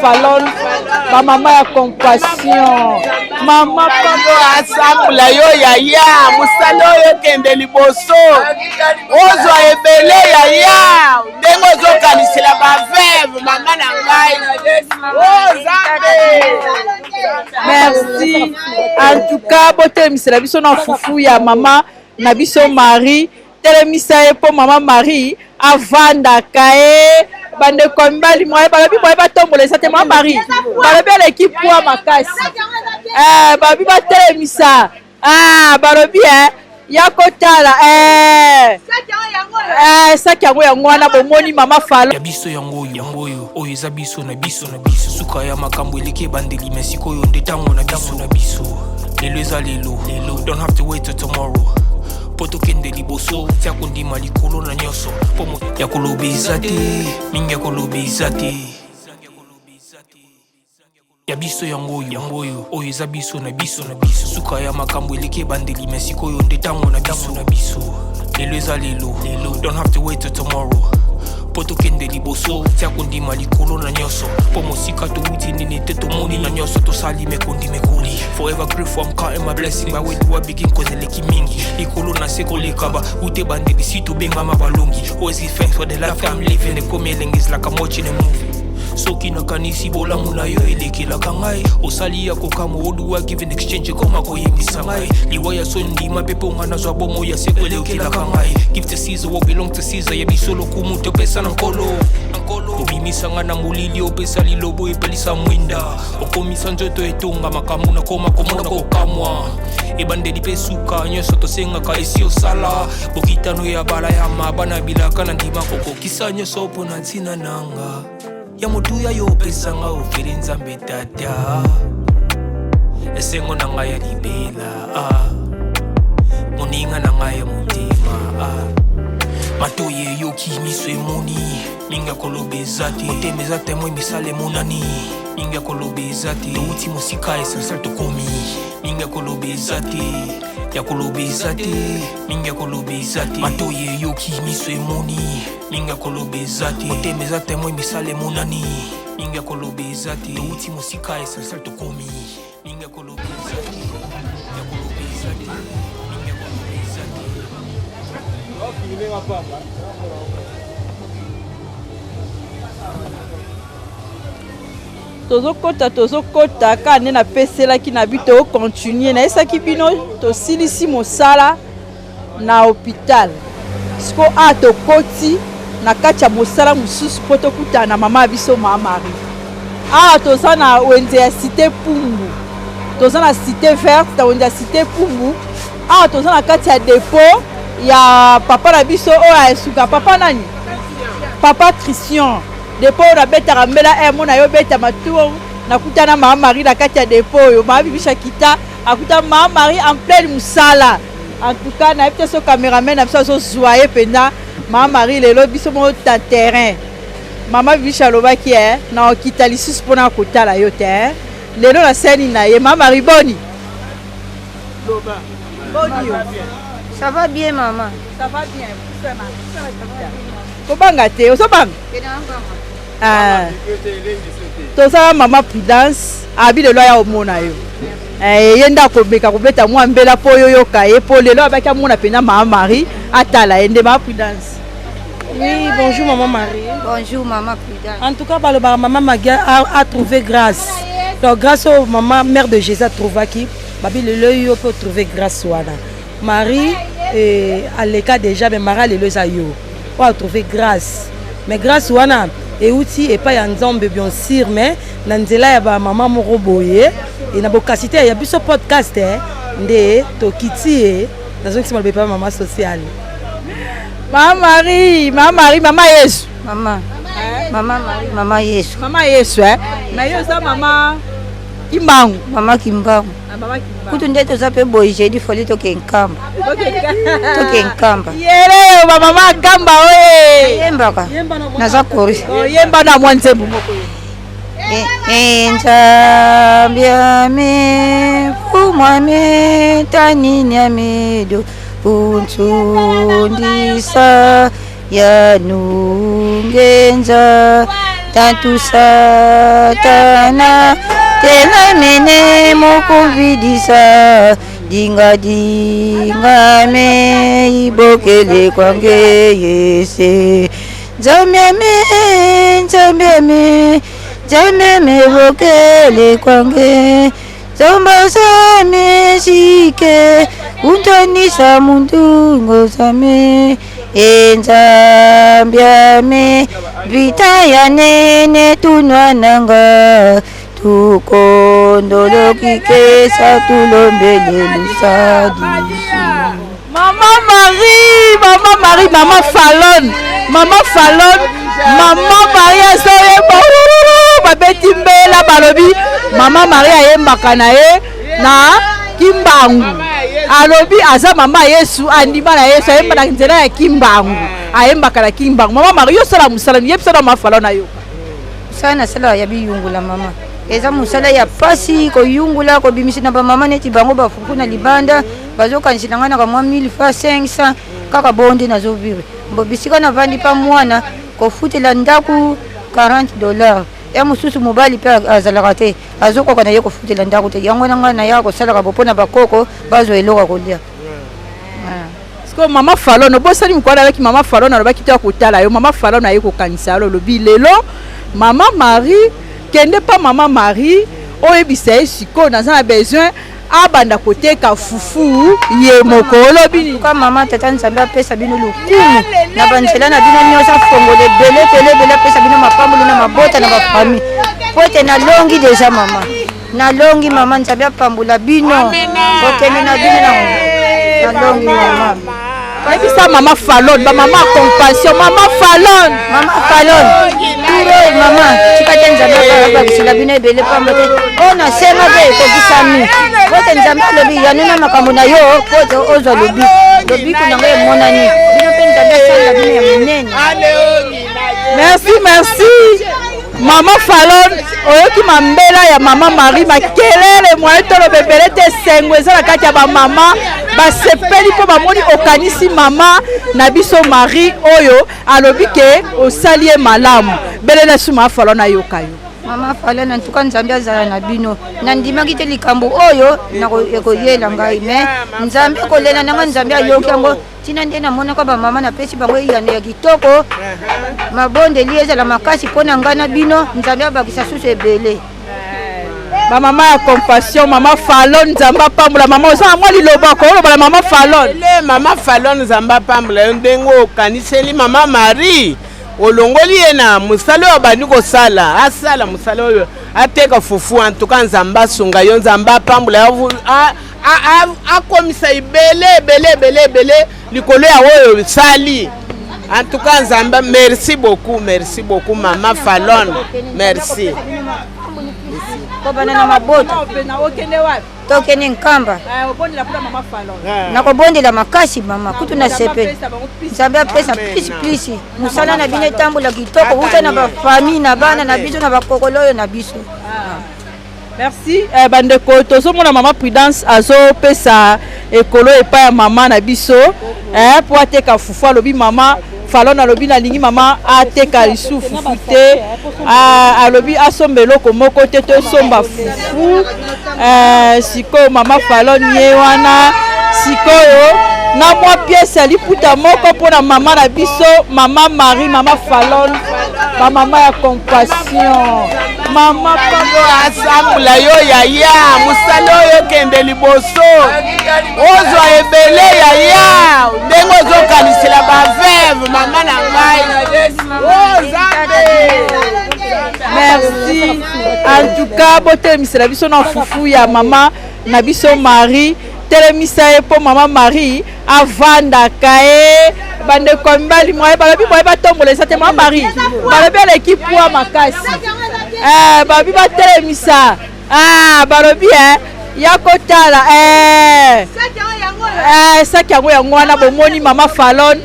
Falon, ba mama ya compassion. Mama yo asambula yo yaya mosala oyo okende liboso ozwa ebele yaya ndenge ozokanisela baveve mama na ngai o Nzambe. Merci. En tout cas, botelemisela biso na fufu ya mama na biso Marie. Telemisa ye mpo mama Marie avandaka ye. Bandeko ya mibali moye balobi moye batombola eza te mama Marie. Balobi aleki poids makasi. Eh, balobi batelemisa. Ah, balobi eh ya kotala eh. Eh, saki yango yango wana bomoni mama Falo. Ya biso yango oyo yango oyo oyo eza biso na biso na biso suka ya makambo eleki ebandeli me sikoyo nde ntango na biso na biso lelo eza lelo lelo don't have to wait till tomorrow mpo tokende liboso tia kondima likolo na nyonso mpo ya koloba eza te mingi ya koloba eza te ya biso yango oyo yango oyo oyo eza biso na biso na biso suka ya makambo eleki ebandeli me sikoyo nde ntango na biso na biso lelo eza lelo lelo don't have to wait till tomorrow mpo tokende liboso tia kondima likolo na nyonso mpo mosika towuti nini te tomoni na nyonso tosali mekondi mekoli forever grateful I'm counting my blessing by where do I begin cause eleki mingi likolo na se koleka ba ute bandeli si tobengama balongi always give thanks for the life I'm living ekomi elengi is like I'm watching a movie soki nakanisi bolamu na yo elekelaka ngai osali ya kokamwa oduwa give in exchange ekoma koyembisa ngai liwa ya soni ndima mpe mpo ngai nazwa bomoi ya seko elekelaka ngai give to Caesar what belong to Caesar ya biso lokumu topesa na nkolo obimisa ngai na molili opesa lilobo epelisa mwinda okomisa nzoto etonga makambo nakoma komona kokamwa ebandeli mpe suka nyonso tosengaka esi osala bokitano ya balayama bana bilaka na ndima kokokisa nyonso mpo na ntina nanga ya motuya yo opesanga ofeli nzambe tata esengo na ngai ya libela ah. moninga na ngai ya motema ah. matoyi eyoki miso emoni mingi ya koloba eza te motema eza temwe misala emonani mingi ya koloba eza te touti mosika essentiel tokomi mingi ya koloba eza te ya koloba eza te mingi ya koloba eza te matoyi eyoki miso emoni mingi ya koloba eza te motema eza temwe misala emonani mingi ya koloba eza te touti mosika essentiel tokomi mingi ya koloba eza te ya koloba eza te mingi ya koloba eza te. Tozokota tozokota kaka nde napeselaki na bi tokontinue nayesaki bino tosilisi mosala na hopital siko a tokoti na kati ya mosala mosusu mpo tokutana na mama ya biso ma Marie. Awa toza na wenze ya cité Pumbu, toza na cité verte na wenze ya cité Pumbu. Awa toza na kati ya depot ya papa na biso oyo aesuka papa nani, papa Christian. Depot oyo nabetaka mbela eh, mona yo beta matour nakutana mama Marie na kati ya depot oyo mama Bibisha kita akuta mama Marie en pleine mosala. En tout cas nayebi te so cameraman na biso azozwa ye mpenza mama Marie lelo biso moko ta terrain. Mama Bibisha alobaki eh, na okita lisusu mpona kotala yo te eh. Lelo naseni na ye mama Marie boni boni yo Ça va bien maman. Ça va bien. Kobanga te, ozobanga? Ah. Tozala mama Prudence, abi lelo aya omona yo. Eh, ye nde akomeka kobeta mwa mbela mpo yo yoka ye mpo lelo abaki amona mpenza mama Marie atala ye nde mama Prudence. Oui, bonjour maman Marie. Bonjour maman Prudence. En tout cas, balobaka maman Magia a, a trouvé grâce. Donc grâce au maman mère de Jésus a trouvaki, babi lelo yo peut trouver grâce wana. Marie eh, aleka déjà mais Marie lelo eza yo. Oyo a trouvé grâce. Mais grâce wana euti epai ya Nzambe bien sûr mais na nzela ya ba mama moko boye et na bokasi te ya biso podcast eh, nde tokiti ye nazongisi maloba epai ya mama sociale. Mama Marie, Mama Marie, Mama Yesu. Mama. Mama Marie, Mama Yesu. Mama Yesu eh. Mais yo oza mama Kimbangu. Mama Kimbangu. Ah, mama Kimbangu. Kutu nde toza pe boye jeudi foli toke Nkamba. Toke Nkamba. Yele ba mama Nkamba oye. Yembaka. Naza choriste. Oh, yemba na mwa nzembo moko yo. Nzambe ame fumwame tanini amedo untsundisa ya nungenza. Tantu satana telemene mokuvidisa dinga dinga me ibokele kwange yese nzambe ame nzambe ame nzambe ame bokele kwange Zamba zame zike untanisa mundungo zame e nzambe ame vita ya nene tunwa nanga tukondoloki kesa tulombele lusadisu. Maman Marie, Maman Marie, Maman Falon, Maman Falon, Maman Marie azoyemba babeti mbela balobi Maman Marie ayembaka na ye na Kimbangu alobi aza mama Yesu andima na Yesu ayemba na nzela ya Kimbangu ayembaka na Kimbangu. Maman Marie yo osala mosala nini? Yebisa na Maman Falon ayoka. Mosala nasala ya biyungula mama eza mosala ya pasi koyungula kobimisa na bamama neti bango bafufu na libanda bazokanisela ngai na kamwa 1000 fa 500 kaka bongo nde nazovivre mbo bisika navandi pa mwana kofutela ndako 40 dollars ya mosusu mobali mpe azalaka te azokoka na ye kofutela ndako te yango wana ngai nayaka kosalaka bo mpo na bakoko bazwa eloko ya kolia. Sikoyo mama Falon obosani mokolo alobaki mama Falon alobaki te akotala yo mama Falon aye kokanisa yo olobi lelo mama Marie kende pa mama Marie oyebisa ye sikoyo naza na besoin abanda koteka fufu ye moko olobi nini? Ka mama tata Nzambe apesa bino lokumu na banzela na bino nyonso afongola ebele ebele ebele apesa bino mapamboli na mabota na bafamille po ete nalongi deja mama nalongi mama Nzambe apambola bino kokende na bino nalongi mama yebisa mama Falon ba mama compassion mama Falon mama Falon turo mama tika te Nzambe abakisela bino ebele pamba te oyo nasenga mpe ekokisami po ete Nzambe alobi yanuna makambo na yo po ete ozwa lobiko lobiko na ngai emonani bino mpe Nzambe asalela bino ya monene. Merci, merci. Mama Falon, oyoki mambela ya mama Marie makelele moye toloba ebele te esengo eza na kati ya bamama basepeli mpo bamoni okanisi mama na biso Marie oyo alobi ke osali ye malamu belela su mama Falon ayoka yo. Mama Falon, en tout cas Nzambe azala na bino. Nandimaki te likambo oyo ekoyela ngai mais Nzambe kolela na ngai Nzambe ayoki yango. Tina nde namonaka bamama napesi bango eyano ya kitoko mabondeli ezala makasi mpo na ngai na bino Nzambe abakisa susu ebele. Bamama ya compassion, mama Falon Nzambe apambola mama, oza na mwa liloba koloba na mama Falon. Le mama Falon Nzambe apambola yo ndenge okaniseli mama Marie olongoli ye na mosala oyo abandi kosala asala mosala oyo ateka fufu. En tout cas Nzambe asunga yo, Nzambe apambola yo, akomisa ebele ebele ebele ebele likolo ya oyo osali. En tout cas Nzambe merci beaucoup, merci beaucoup mama Falon, merci. Kobanda na mabota tokende Nkamba nakobondela makasi mama kutu na sepeli Nzambe apesa plisi plisi mosala na bino etambola kitoko uta na bafamille na bana na biso na bakokolo oyo na biso. Merci eh, bandeko tozomona mama Prudence azopesa ekolo epai ya mama na biso eh, po ateka fufu alobi mama Falon alobi nalingi mama ateka lisusu fufu te alobi asomba eloko moko te tosomba fufu eh, sikoyo mama Falon ye wana sikoyo na mwa pièce ya liputa moko mpona mama na biso mama Marie mama Falon bamama ya compassion mama Pablo asambula yo yaya mosala oyo okende liboso ozwa ebele yaya ndenge ozokanisela baveve mama na ngai Nzambe. Merci en tout cas botelemisela biso na fufu ya mama na biso Marie telemisa ye mpo mama Marie avandaka ye bandeko ya mibali moye balobi moye batombola eza te mama Marie balobi aleki pwa makasi eh, balobi batelemisa ah, balobi eh, ya kotala eh. Eh, saki yango yango wana bomoni mama Falon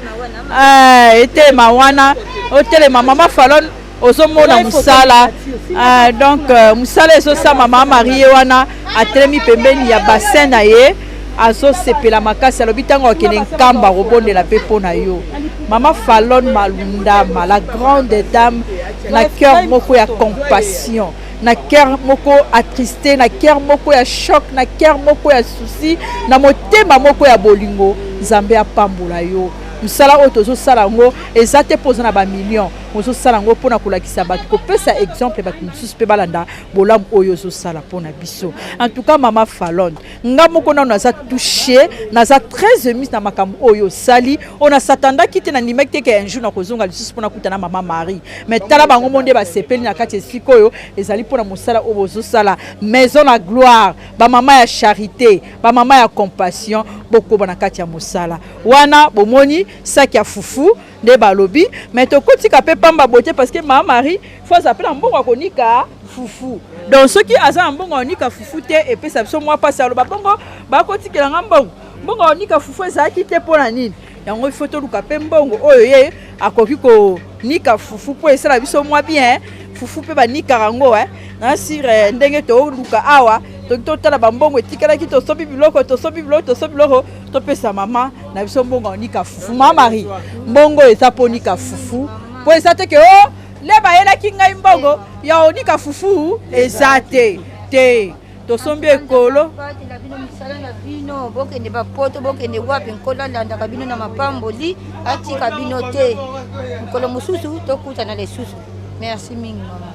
eh, etelema wana otelema mama Falon ozomona mosala eh, donc mosala ezosama mama Marie wana atelemi pembeni ya bassin na ye azosepela makasi alobi ntango akende Nkamba akobondela mpe mpo na yo mama Falon Malundama la grande dame. Na cœur moko ya compassion, na cœur moko attristé, na cœur moko ya choc, na cœur moko ya souci, na motema moko ya bolingo. Nzambe apambola yo. Mosala oyo tozosala yango eza te mpo oza na bamillion. Ozosala yango mpona kolakisa bato, kopesa exemple, bato mosusu mpe balanda bolamu oyo ozosala mpona biso. En tout cas, mama Falon, nga moko nano naza touché, naza très émise na makambo oyo osali, oyo nasatandaki te, nandimaki te ke un jour nakozonga lisusu mpona kutana mama Marie. Mais tala, bango mo nde basepeli na kati esika oyo ezali mpona mosala oyo bozosala, Maison la Gloire. Bamama ya charité, bamama ya compassion, bokoba na kati ya mosala wana. Bomoni saki ya fufu nde balobi, mais tokotika mpe pamba boye te, parce que mama Marie fo aza mpe na mbongo akonika fufu. Donc soki aza na mbongo akonika fufu te, epesa biso mwa mpasi. Aloba bongo bakotikelanga mbongo, mbongo akonika fufu ezalaki te. Mpo na nini yango? Ifo toluka mpe mbongo oyo ye akoki konika fufu mpo esala biso mwa bien. Fufu mpe banikaka yango na sire. Ndenge toluka awa, toki totala bambongo etikalaki, tosombi biloko, tosombi biloko, tosombi biloko, topesa mama na biso mbongo aonika fufu. Mama Marie, mbongo eza mpo onika fufu, mpo eza te ke o le bayelaki ngai mbongo ya onika fufu. Eza te te, tosombi ekolo. Batela bino misala na bino, bokende bapoto, bokende wapi, Nkolo alandaka bino na mapamboli, atika bino te. Mokolo mosusu tokutana lisusu. Merci mingi, mama.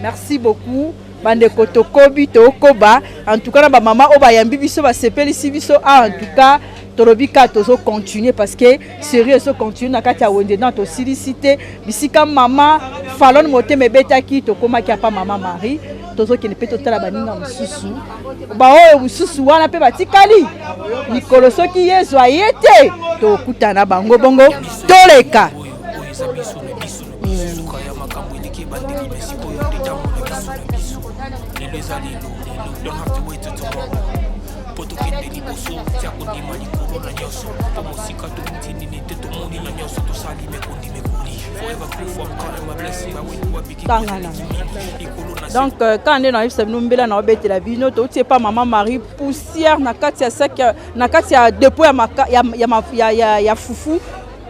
Merci beaucoup, bandeko. Tokobi, tokoba. En tout cas, na bamama oyo bayambi biso, basepelisi biso. Ah, en tout cas, tolobi kaka tozocontinue, parce que série ezocontinue na kati ya wenze. Na tosilisi te bisika mama Falone motema ebetaki. Tokomaki apa mama Marie, tozokende mpe totala baninga mosusu, baoyo mosusu wana mpe batikali mikolo. Soki Yezu aye te, tokutana bango bongo, toleka. Oyo eza biso na biso na biso. Suka ya makambo eleki ebandeli, me sikoyo nde ntango na biso na biso. Lelo eza lelo, don't have to wait till tomorrow mpo tokende liboso. Tia kondima likolo na nyonso, mpo mosika tokuti nini te, tomoni na nyonso tosali mekondi mekoli. Forever grateful, I'm counting my blessing. Baweti Tangana. Likolo na Donc kaka nde nayebisa bino, mbela na obetela bino, touti epa mama Marie, poussière na kati ya sac, na kati ya dépôt ya, maka, ya, ya, ya, ya, ya fufu,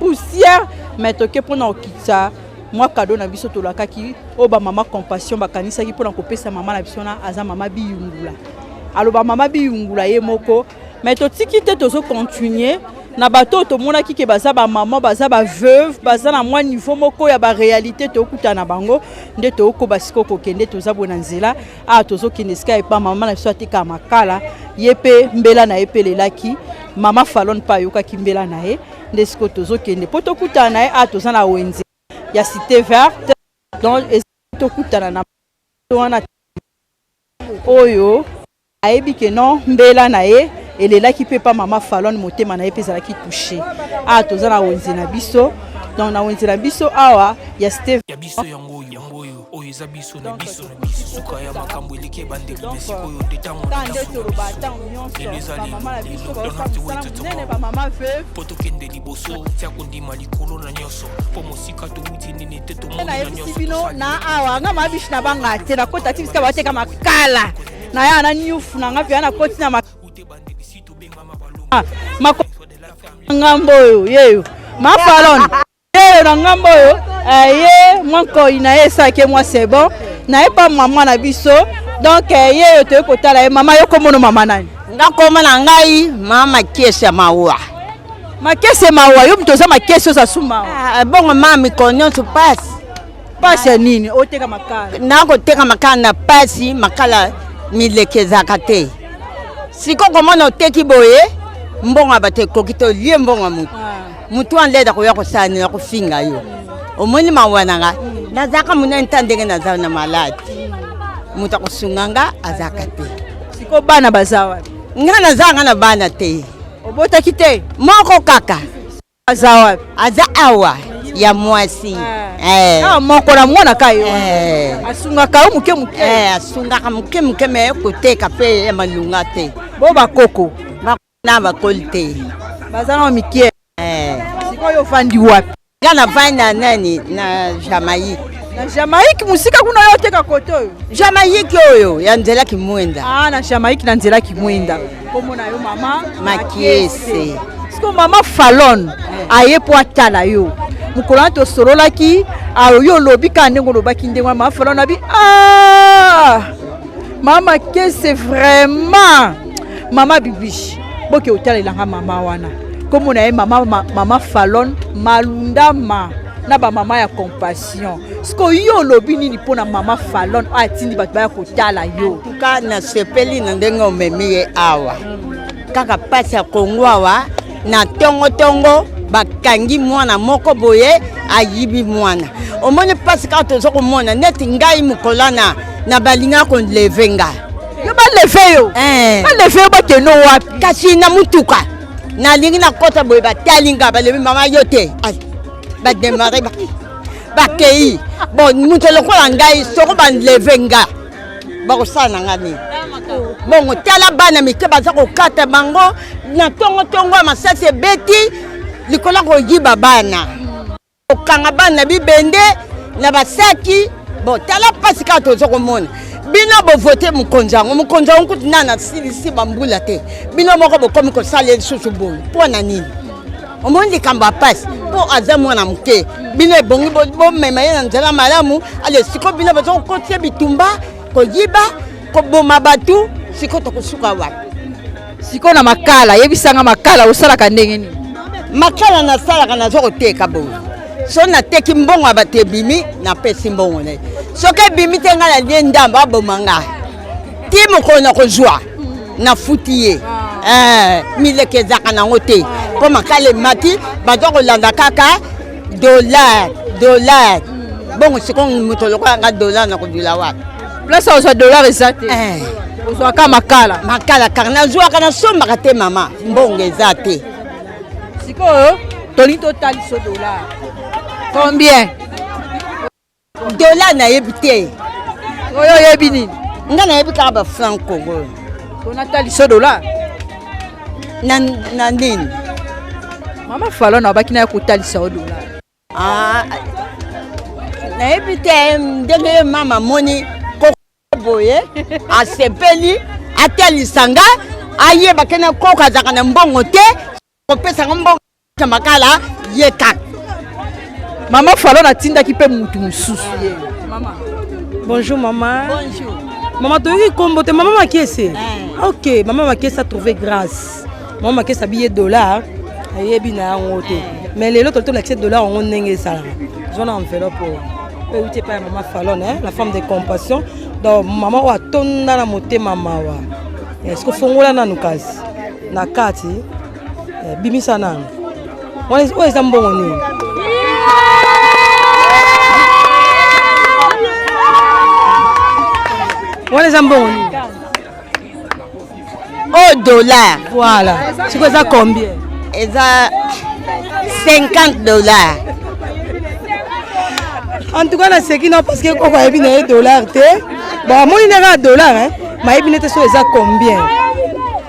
poussière. Mais toke mpona kokitisa mwa cadeau na biso tolakaki, oyo bamama compassion bakanisaki mpona kopesa mama na biso. Wana aza mama Biyungula, aloba mama Biyungula ye moko. Mais totiki te, tozocontinue na bato oyo tomonaki ke baza bamama, baza baveuve, baza na mwa niveau moko ya baréalité. Tokutana na bango nde tokoba sikoyo kokende. Toza boye na nzela awa, tozokende esika epa mama na biso atekaka makala. Ye mpe mbela na ye mpe elelaki, mama Falon mpe ayokaki mbela na ye. Nde sikoyo tozokende mpo tokutana na ye. Awa toza na wenze ya Cité Verte, donc tokutana na wana oyo ayebi ke non, mbela na ye elelaki mpe pa mama Falon, motema na ye mpe ezalaki touché. Awa toza na wenze na biso, donc na wenze na biso awa ya Cité. Ya biso yango oyo, yango oyo, oyo eza biso na biso na biso. Suka ya makambo eleki ebandeli, me sikoyo nde ntango na biso na biso. Lelo eza lelo, lelo, don't have to wait till tomorrow mpo tokende liboso. Tia kondima likolo na nyonso, mpo mosika towuti nini te, tomoni na nayebisi nyonso bino tosali. Na awa nga mabishi na banga te, nakota ti bisika bateka makala na ya na nyufu na nga mpe nakoti na Ute bandeli si tobengama balongo mako ngambo oyo. Yeyo mafalon, yeyo na ngambo oyo. Ye mwa nkoi na ye esalaki mwa, c'est bon. Na ye pa mama na biso, donc yeyo toye kotala ye. Mama, yo komono mama nani? Nga koma na ngai mama Makiese ya Mawa. Makese mawa, yo moto oza makese, oza su mawa. Ah, bongo mama, mikolo nyonso pasi. Pasi ya nini? Oteka makala? Nakoteka makala na pasi, makala mileki ezalaka te. Siko komona oteki boye, mbongo ya bato ekoki te, olie mbongo ya motu, motu wana leda koya kosala nini? Akofinga yo. Omoni mawa na nga, nazalaka monene ta ndenge naza na maladi, moto akosunga nga azalaka te. Siko bana baza wapi? Nga nazalanga na bana te. Obotaki te? Moko kaka. Aza wapi? Aza awa, ya mwasi. Eh. Ah, moko na mwana ka ye wana. Eh. Asungaka yo moke moke? Eh, asungaka moke moke, me koteka mpe ya malunga te. Bo bakoko? Na bakoli te. Baza na mike? Eh. Sikoyo ofandi wapi? Nga navandi na nani, na Jamaïque. Na Jamaïque, mosika kuna. Yo oteka kote oyo? Jamaïque oyo ya nzela Kimwenda. Ah, na Jamaïque, na nzela Kimwenda. Kombo na yo mama? Makiese. Siko mama Falon aye mpo atala yo. Mokolo wana tosololaki, yo olobi kaka ndenge olobaki ndenge wana, mama Falone abi ah mama Kese vraiment mama Bibiche boke otalelanga mama wana kombo na ye mama, mama Falone Malundama na bamama ya compassion. Sikoyo yo olobi nini mpona mama Falone oyo atindi bato baya kotala yo? Tuka nasepeli na ndenge omemi ye awa, kaka mpasi ya Kongo awa na tongo-tongo bakangi mwana moko boye ayibi mwana. Omoni mpasi kaka toza komona neti ngai mokolana na balinga koleve nga. Yo baleve yo? Eh. Baleve yo bakende wapi? Kasi na mutuka nalingi nakɔta boye batali nga balobi mama yo te, bademare bakei. Bon, moto lokola ngai soko baleve nga bakosala na nga nini? Bongo tala bana mike baza kokata bango na tongotongo ya masasi ebeti likolo ya koyiba bana, kokanga bana bibende na basaki. Bon, tala mpasi kaka toza komona. Bino bovote mokonzi yango, mokonzi yango kutu nana asilisi bambula te, bino moko bokomi kosala lisusu boye mpo na nini? Omoni likambo ya pasi mpo aza mwana moke, bino ebongi bomema ye na nzela malamu. Ale sikoyo bino baza kokotisa bitumba, koyiba, koboma bato, sikoyo tokosuka wapi? Sikoyo na makala, yebisanga makala osalaka ndenge nini? Makala nasalaka, naza koteka boye. So nateki, mbongo ya bato ebimi, napesi mbongo na ye. Soki ebimi te, ngai nalie ndambo, aboma nga ti mokolo na kozwa nafuti ye. Mileke ezalaka nango te mpo makala emati, baza kolanda kaka dollar dollar. Bongo sikoyo moto lokola nga, dollar na kozwila wapi? Place ozwa dollar eza te, ozwaka makala. Makala kaka nazwaka, nasombaka te mama, mbongo eza te. Sikoyo tolingi totaliso dollar combien? Dollar nayebi te. Oyo oyebi nini? Nga nayebi kaka bafranc Congo. Tonataliso dollar. Na, na nini? Mama Falone abaki na ya kotalisa yo dollar. Ah, nayebi te ndenge ye mama amoni koko boye asepeli atelisa nga, ayeba kene koko azalaka na mbongo te, kopesanga mbongo ya makala ye kaka. Mama Falone atindaki mpe mutu mosusu ye. Mama. Bonjour maman. Bonjour. Maman, toyoki kombo te, maman Makiese. Ok, maman Makiese a trouvé grâce. Maman Makiese abiye dollar, ayebi na yango te. Mais lelo tolto lakise dollar yango ndenge ezalaka. Zwa na enveloppe oyo. Oyo euti epai ya mama Falone, hein, la femme de compassion. Donc maman oyo atonda na motema mawa. Est-ce que fongola nanu kasi na kati, bimisa nanu. Wana oyo eza mbongo nini? Wana eza mbongo nini? O dollar. Voilà. Sikoyo eza combien? Eza 50 dollars. En tout cas naseki na parce que koko ayebi na ye dollar te. Bon, amoni nde kaka dollar, hein, mayebi nete so eza combien.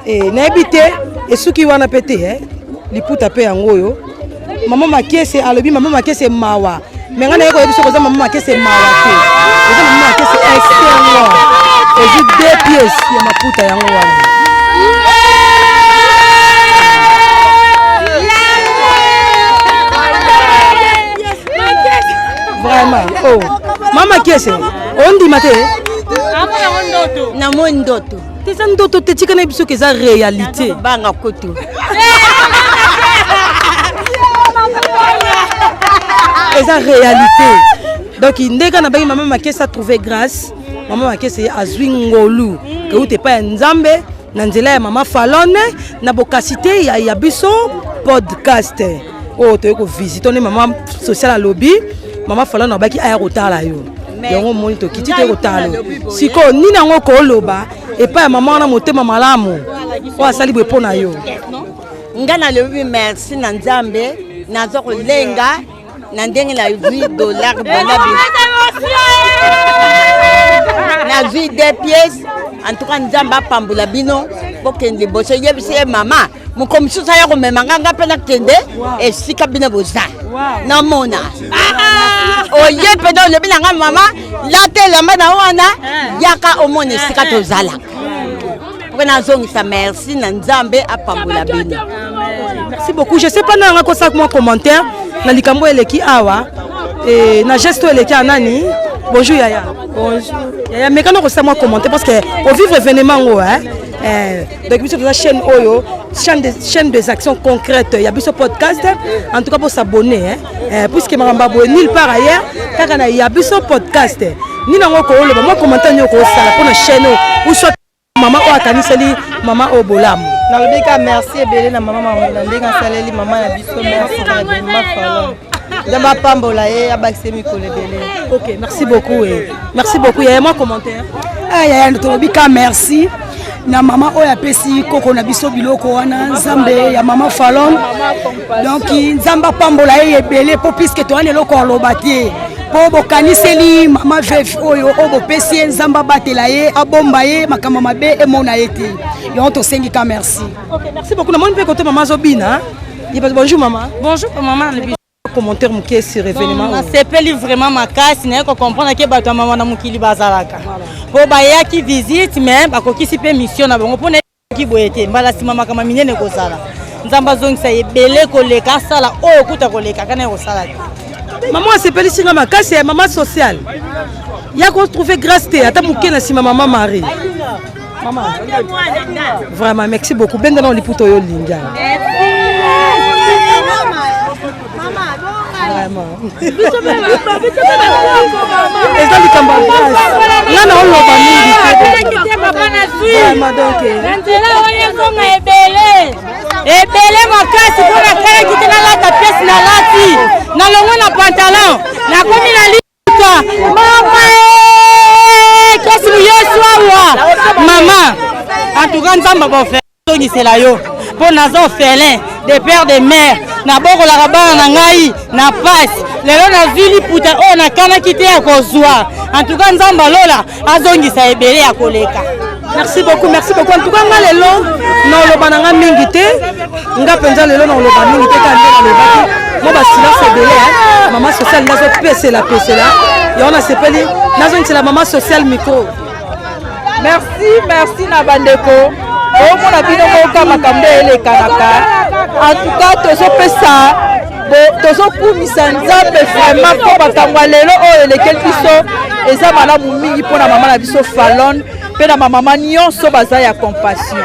Eh, nayebi te esuki wana mpe te, hein. Liputa mpe yango oyo mama Makiese alobi, mama Makiese mawa. Me ngai naye koyebi soki oza mama Makiese mawa te, oza mama Makiese esengo. Ozwi deux pièces ya maputa yango wana. Vraiment, oh mama Kiese, ondima te? Namoni ndoto. Te, eza ndoto te, tika na biso ke eza réalité. Banga kutu. Eza réalité. Donc ndenge nabangi mama Makese a trouvé grâce, mama Makese azwi ngolu keuta epai ya Nzambe na nzela ya mama Falone na bokasi te ya biso podcast oyo toyei kovisite nde mama social alobi mama Falone abaki aya kotala yo. Yango omoni tokiti toyei kotala yo. Sikoyo nini yango koloba epai ya mama wana motema malamu oyo asali boye mpo na yo? Nga nalobi merci na Nzambe, naza kolenga na ndenge nazwi dollar banda nazwi deux pièces. En tout cas Nzambe apambola bino, bokende liboso. Yebisi ye mama moko mosusu aya komema nga, nga mpe nakende esika bino boza, namona oye mpenza olobi na nga mama lata elamba na wana, yaka omona esika tozalaka mpo nazongisa merci na Nzambe apambola bino. Merci beaucoup. Je sais pas nanga kosala mwa commentaire. Na likambo eleki awa e, na geste oyo eleki ya nani. Bonjour yaya. Bonjour yaya, mekana kosala mwa commentaire parce que ovivre événement ngo, hein? Eh, donc biso toza chaîne oyo, chaîne des actions concrètes ya biso podcast. En tout cas bosabonner, hein? Eh, puisque makambo ya boye nulle part ailleurs, kaka na ya biso podcast. Nini yango kooloba, mwa commentaire nini okosala mpona chaîne oyo ou soit mama oyo akaniseli mama oyo bolamu? Nalobi ka merci ebele na mama na ndenge asaleli mama na biso. Merci kaka ebele, mama Falon. Nzambe apambola ye, abakise mikolo ebele. Ok, merci beaucoup, eh. Merci beaucoup yaya, mwa commentaire. Ah, yaya, tolobi ka merci na mama oyo apesi koko na biso biloko wana. Nzambe ya mama Falon, donc Nzambe apambola ye ebele, mpo puisque toyani eloko aloba te, mpo bokaniseli mama veuve oyo, oyo bopesi ye, Nzambe abatela ye, abomba ye, makambo mabe emona ye te. Yango tosengi ka merci. Ok, merci beaucoup. Namoni mpe kote mama azobina. Bonjour mama. Bonjour mama. Commentaire moke sur événement oyo. Nasepeli vraiment makasi. Naye kocomprendre ke bato ya mama na mokili bazalaka, mpo bayaki visite, mais bakokisi mpe mission na bango, mpona ki boye te. Mbala nsima makambo minene kozala. Nzambe azongisa ebele koleka, asala oyo kuta koleka kana ye kosala te. Mama asepelisi nga makasi ya mama sociale ya kotrouve grâce te ata moke na nsima mama Marie. Mama, vraiment merci beaucoup. Benga na liputa oyo olingi. Vraiment eza likambo ya grâce, nga na oloba mingi te vraiment. Donc na nzela oyo ezonga ebele ebele makasi, mpo nakalaki te nalata pièce, nalati nalongwe na pantalon, nakomi na liputa. Mama, kesi Yesu awa mama. En tout cas Nzambe abofere yo, mpo naza orphelin de père, de mère, nabokolaka bana na ngai na pasi. Lelo nazwi liputa oyo nakanaki te ya kozwa. En tout cas Nzambe alola azongisa ebele ya koleka. Merci beaucoup, merci beaucoup. En tout cas nga lelo naoloba na nga mingi te, nga mpenza lelo naoloba mingi te, kaka nde nalobaki mo basilence ebele. Mama sociale nazopesela pesela yango, nasepeli, nazongisela mama sociale micro. Merci, merci na bandeko. Omona bino moka makambo elekanaka. En tout cas tozopesa, tozokumisa Nzambe vraiment, mpo makambo ya lelo oyo elekeli biso eza malamu mingi mpona mama na biso Falon mpe na bamama nyonso baza ya compassion.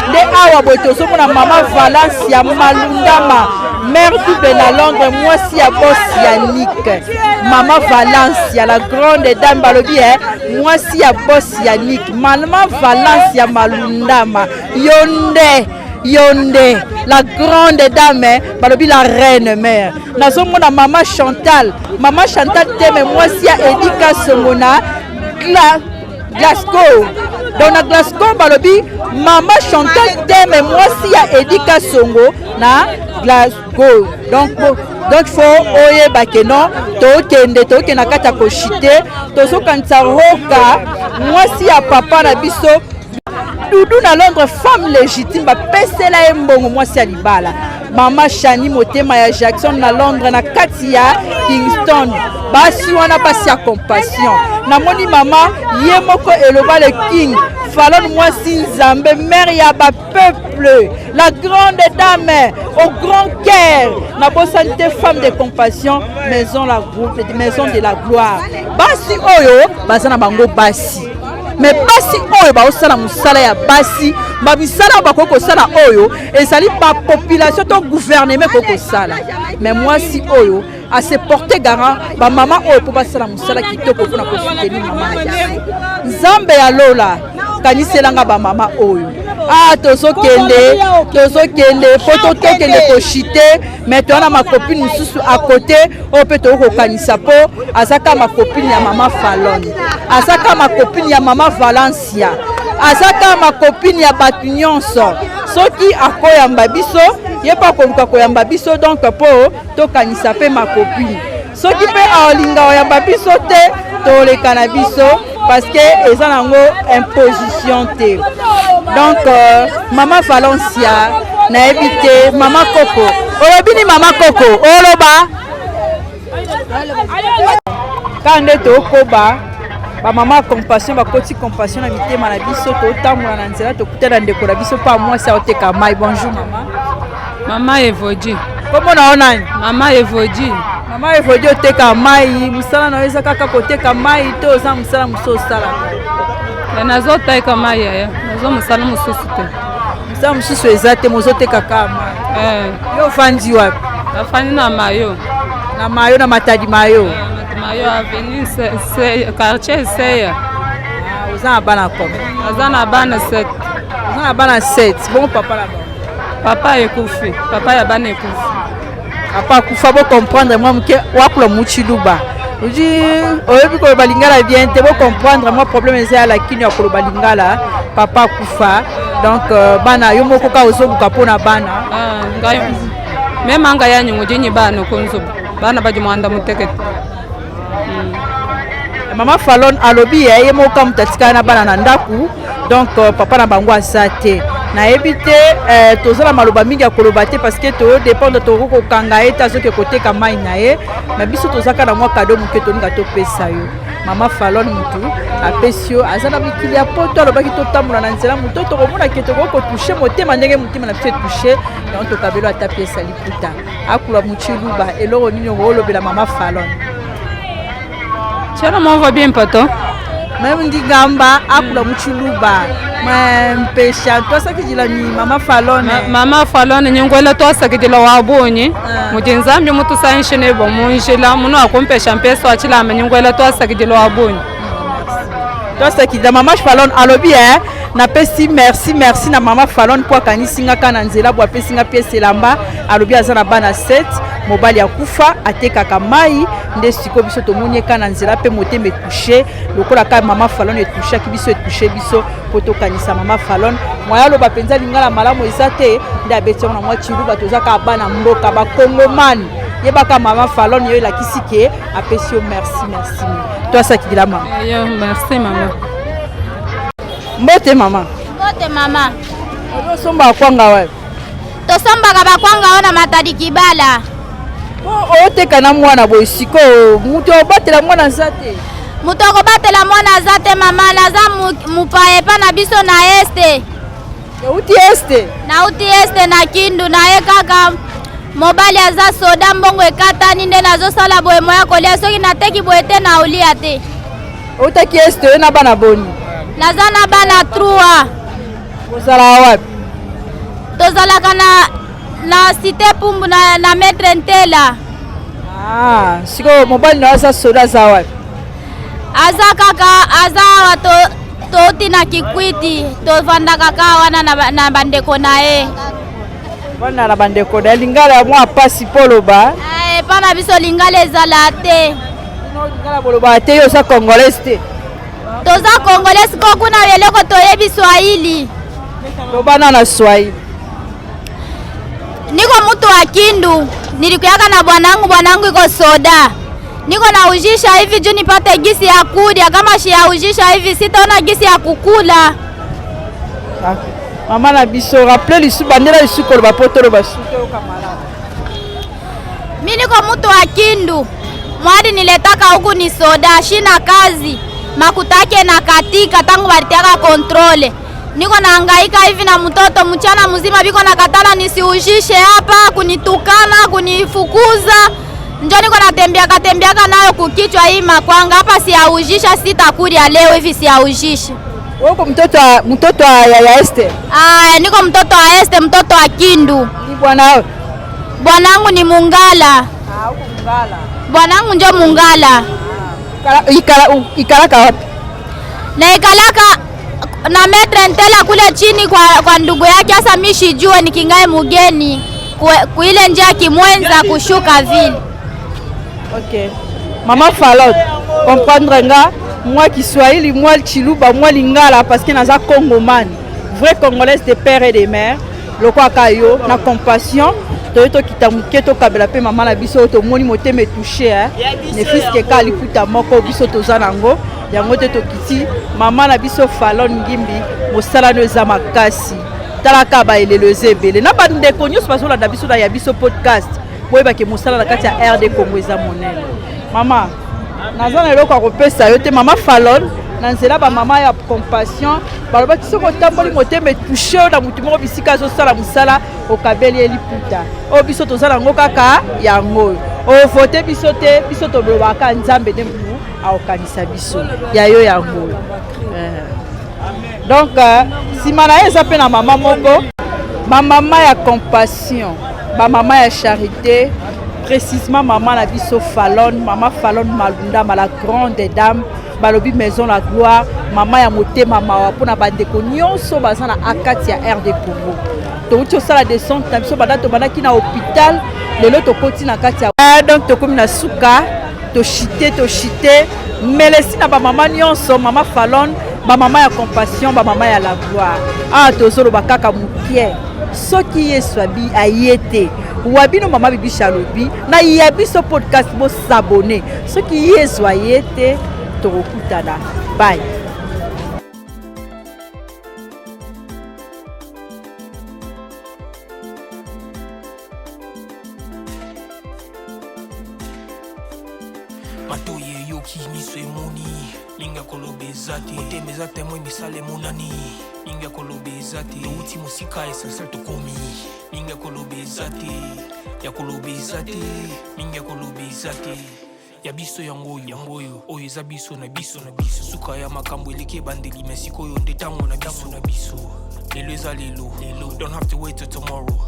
Nde awa boye tozomona mama Valence ya Malundama, mère double na Londres, mwasi ya boss ya Nik. Mama Valence ya la grande dame, balobi e mwasi ya boss ya Nik, mama Valence ya Malundama, yo nde, yo nde la grande dame, balobi la reine mère. Nazomona mama Chantal, mama Chantal Teme, mwasi ya Edika Songo na Glasgow. Donc na Glasgow balobi mama Chantal Teme, mwasi ya Edika Songo na Glasgow. Donc faut oyeba ke non, tokende, tokende na kati ya koshite. Tozokanisa Roka, mwasi ya papa na biso Dudu na Londres, femme légitime, bapesela ye mbongo, mwasi ya libala. Mama Shani Motema ya Jackson na Londres, na kati ya Kingston, basi wana basi ya compassion. Namoni mama ye moko eloba le king Falon, mwasi Nzambe, mère ya bapeuple, la grande dame au grand cœur. Nabosani te femme de compassion, maison, la maison de la gloire. Basi oyo baza na bango basi, mais basi oyo baosala mosala ya basi, bamisala oyo bakoki kosala oyo ezali bapopulation to gouvernement ekoki kosala, mais mwasi oyo ase porte garant. Bamama oyo mpo basala mosala kitoko mpona kosoutenir mama na biso. Nzambe ya lola, kaniselanga bamama oyo. Ah, tozokende, tozokende mpo tokende koshite, mais toza na macopine mosusu à côté oyo mpe tokoki kokanisa, mpo aza kaka macopine ya mama Falon, aza kaka macopine ya mama Valencia, aza kaka macopine ya bato nyonso. Soki akoyamba biso, ye mpe akoluka koyamba biso. Donc mpo tokanisa mpe macopine, soki mpe alinga oyamba biso te, toleka na biso, parce que eza nango imposition te. Donc mama Valencia, nayebi te, mama Koko, olobi ni mama Koko oloba kaka nde tokoba. Bamama ya compassion bakoti compassion na mitema na biso. Totambola na nzela, tokuta na ndeko na biso mpa mwasi aoteka mai. Bonjour mama. Mama Evodie. Kombo na yo nani? Mama Evodi. Mama Evodi, oteka mai, mosala na yo eza kaka koteka mai to oza mosala mosusu osalaka? Nazoteka mai yaya, naza mosala mosusu te. Mosala mosusu eza te, mozoteka kaka mai. Eh. Yo ofandi wapi? Nafandi na Mayo. Na Mayo, na Matadi Mayo. Eh, Mayo avenue quartier Seya. Ah, oza na bana combien? Naza na bana 7. Oza na bana 7. Bongo papa na bango? Papa ekufi, papa ya bana ekufi. Papa akufa, bocomprendre mwa moke wakula muchiluba oji oyebi koloba lingala bien te, bocomprendre mwa problème eza ya lakini ya koloba lingala. Papa akufa, donc bana yo moko kaka ozobuka mpona bana. Ah, ngai meme anga yanyi ngudinyi bana kunzubu bana badi mwanda mutekete. Mama Falon alobi ya ye moko moto atikala na bana na ndako, donc papa na bango aza te. Nayebi te, toza na maloba mingi ya koloba te parce que todépendre, tokoki kokanga ye te, azoki koteka mai na ye. Na biso toza kaka na mwa cadeau moke tolinga topesa yo. Mama Falon mutu apesi yo, aza na mikili ya poto, alobaki totambola na nzela moto tokomona ke tokoki kotoucher motema ndenge motema na biso etouche yango, tokabelo ata piesa liputa. Akula muchiluba, eloko nini okolobela mama Falon? Tshiena mova bimpe to. Meme ndigamba akula muchiluba mpesha twasakidila ni mama Falone. Mama Falone, nyingwela twasakidila wa bunyi mudi Nzambi mutusanishe nebo munjila muno akumpesha mpeso achilama, nyingwela twasakidila wa bunyi. Twasakidila mama Falone. Alobi e napesi merci, merci na mama Falone mpo akanisi nga kaka na nzela bo apesi nga pièce elamba. Alobi aza na bana 7, mobali akufa, atekaka mai. Nde sikoyo biso tomoni ye kaka na nzela mpe motema etouche lokola kaka mama Falone etouchaki biso, etouche biso mpo tokanisa mama Falone. Moya aloba mpenza lingala malamu eza te, nde abeti yango na mwa chiluba. Toza kaka bana mboka, bakongomani. Yebaka mama Falone yo elakisi ke apesi yo merci, merci. Twasakidila mama. Yo, merci mama. Mbote mama. Mbote mama. Ozosomba kwanga wapi? Tosombaka bakwanga oyo na Matadi Kibala. Oteka na mwana boye, sikoyo moto obatela mwana aza te? Moto akobatela mwana aza te mama, naza mopaya epa na biso na Est. Euti Est? Nauti Est na Kindu, naye kaka mobali aza soda, mbongo ekatani, nde nazosala boye moya kolia. Soki nateki boye te, na olia te. Outaki Est, oyo na bana boni? Naza na bana 3. Ozalaka wapi? Tozalaka na cité Pumbu na maître Ntela. Ah, sikoyo mobali na yo aza soda, aza wapi? Aza kaka, aza awa, touti na Kikwiti, tovandaka kaka wana na bandeko na ye. Vanda na bandeko na ye. Lingala ya mwa pasi mpo oloba. Epa na biso lingala ezala te. Lingala bolobaka te? Yo oza congolaise te? Toza congolais, sikoyo kuna eloko toyebi Swahili. Loba na Swahili. Niko mtu wa Kindu, nilikuyaka na bwanangu, bwanangu iko soda. Niko naujisha hivi juu nipate gisi ya kulia. Kama shiyaujisha hivi sitaona gisi ya kukula. Ah, mama na biso, rappele lisu, bandela lisu koloba po toloba su toyoka malamu. Mi niko mtu wa Kindu, mwadi niletaka huku ni soda, shina kazi, makutake na katika tangu balitiaka contrôle. Niko nahangaika hivi na mtoto mchana mzima, biko nakatala nisiujishe hapa, kunitukana, kunifukuza. Njo niko natembeaka tembeaka nayo kukichwa hii makwanga hapa, siyaujisha sitakulia leo hivi, siyaujisha. Woko mtoto ya Este? Ah, niko mtoto wa Este, mtoto wa Kindu. Ni bwana? Bwanangu ni Mungala. Ah, uko Mungala. Bwanangu njo Mungala. Ikalaka wapi? Na ikalaka na maître Ntela kule chini kwa ndugu yake. Sasa mi shijue nikingae mugeni kuile njia Kimwenza kushuka vile. Ok. Mama Falot, comprendre nga moi Kiswahili, moi Chiluba, moi Lingala parce que naza Congomani, vrai congolaise de père et de mère. Lokola yo na compassion toye tokita moke tokabela mpe mama na biso oyo tomoni motema etouche, ne fût-ce que ka liputa moko biso toza nango yango te. Tokiti mama na biso Falon Ngimbi, mosala no eza makasi. Talaka baelelo eza ebele na bandeko nyonso bazolanda biso na ya biso podcast. Boyebake mosala na kati ya RD Congo eza monene. Mama, naza na eloko ya kopesa yo te. Mama Falon Na nzela bamama ya compassion balobaki soki otamboli motema etouche yo na motu moko bisika azosala mosala, okabeli ye liputa. Oyo biso toza nango kaka yango oyo. Ovote biso te, biso tolobaka Nzambe nde motu akokanisa biso ya yo yango oyo. Donc nsima na ye eza mpe na mama moko, bamama ya compassion, bamama ya charité, précisément mama na biso Falon, mama Falon Malundama, la grande dame. Balobi maison la gloire, mama ya motema mawa mpona bandeko nyonso baza na akati ya RD Congo. Touti osala descente na biso banda tobandaki na hôpital, lelo tokoti na kati ya donc tokomi na suka, toshite toshite. Melesi na bamama nyonso, mama Falon, bamama ya compassion, bamama ya la gloire. Awa tozoloba kaka mokie, soki Yesu abi aye te wa bino. Mama Bibisha alobi na ya biso podcast, bosabone. Soki Yesu aye te, tokokutana. Bye. Matoyi eyoki, miso emoni, mingi ya koloba eza te. Motema eza témoin, misala emonani, mingi ya koloba eza te. Touti mosika, essentiel tokomi, mingi ya koloba eza te, ya koloba eza te, mingi ya koloba eza te. Ya biso yango oyo, yango oyo, oyo eza biso na biso na biso. Suka ya makambo eleki ebandeli, me sikoyo nde ntango na biso na biso. Lelo eza lelo lelo, don't have to wait till tomorrow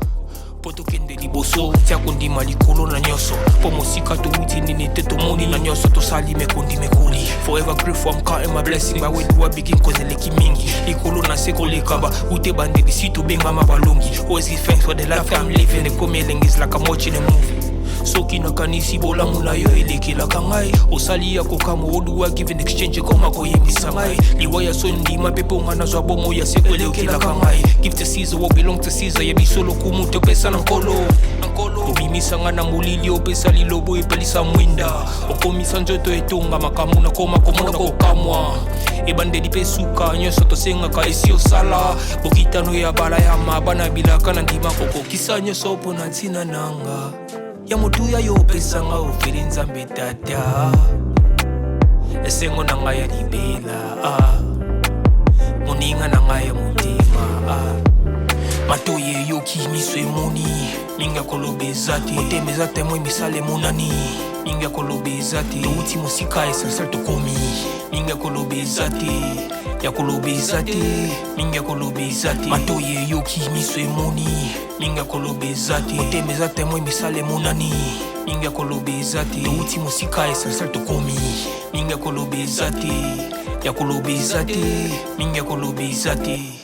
mpo tokende liboso. Tia kondima likolo na nyonso, mpo mosika towuti nini te, tomoni na nyonso tosali mekondi mekoli. Forever grateful, I'm counting my blessing. By where do I begin? Cause eleki mingi likolo na se koleka ba ute bandeli si tobengama balongi. Always give thanks for the life I'm living. Ekomi elengi, is like I'm watching a movie. Soki nakanisi bolamu na yo elekelaka ngai, osali ya kokamwa. Oduwa give in exchange, ekoma koyebisa ngai liwa ya so ndima mpe mponga nazwa bomo ya seko elekelaka ngai. Give to Caesar what belong to Caesar. Ya biso lokumu topesa na Nkolo. Obimisa ngai na molili, opesa lilobo epelisa mwinda, okomisa nzoto etonga makambo nakoma komona kokamwa. Ebandeli mpe suka, nyonso tosengaka esi osala. Bokitano ya bala ya mabana bilaka na ndima kokokisa nyonso mpo na ntina nanga ya motuya yo opesanga ofeli. Nzambe Tata, esengo na ngai ya libela, ah. Moninga na ngai ya motema, ah. Matoyi eyoki, miso emoni, mingi ya koloba eza te. Motema eza témoin, misala emonani, mingi ya koloba eza te. Touti mosika, essentiel tokomi, mingi ya koloba eza te, ya koloba eza te, mingi ya koloba eza te. Matoyi eyoki, miso emoni, mingi ya koloba eza te. Motema eza témoin, misala emonani, mingi ya koloba eza te. Touti mosika, essentiel tokomi, mingi ya koloba eza te, ya koloba eza te, mingi ya koloba eza te.